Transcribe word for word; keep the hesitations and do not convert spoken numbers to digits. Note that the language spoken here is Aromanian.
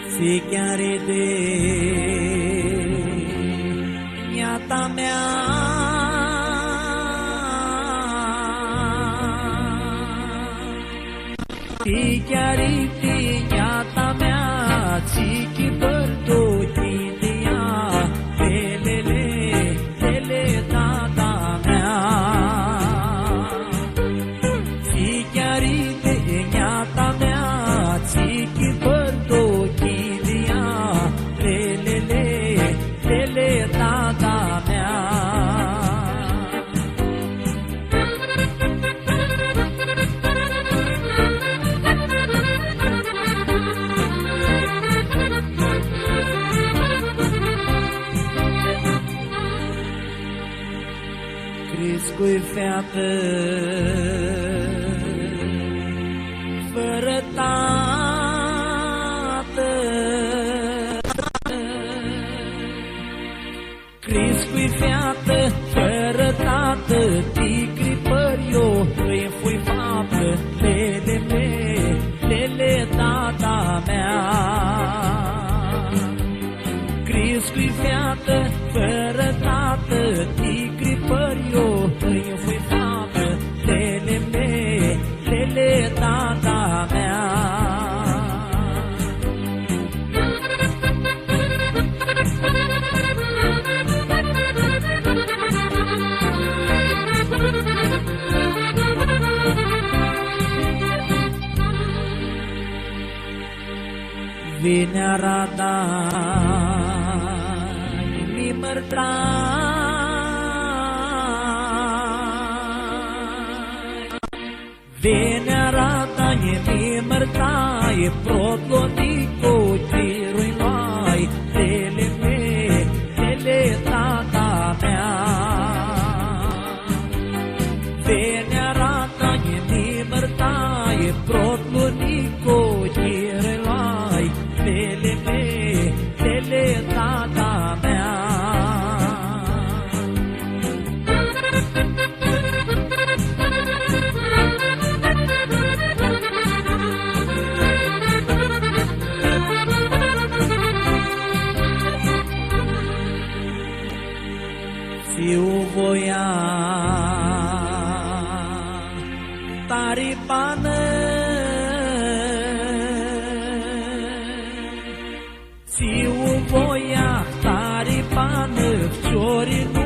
Tsi chiari di njata mea. Ti chiari ti njata mea, tsi chibãrtu chindia, lele, lele, lele, tata mea. Ti chiari ti njata mea, tsi chibãrtu chindia, lele, lele, lele, tata mea. Criscui featã fãrã tatã. Criscui featã fãrã tatã, ti cripãri io ãnj fui faptã, lele, lele, lele, tata mea. Criscui featã fãrã tatã, ti cripãri io ãnj fui faptã, lele, lele, lele, tata mea. Vini arada, mi mãrtai. Vini arada, nji mi mãrtai, protlu nicu chirui loai, lele, lele, lele, tata mea. Vini arada, nji mi mãrtai, protlu nicu chirui loai, lele, lele, tata mea. Tsi u voia tari panã. Tsi u voia tari panã, ficiori nu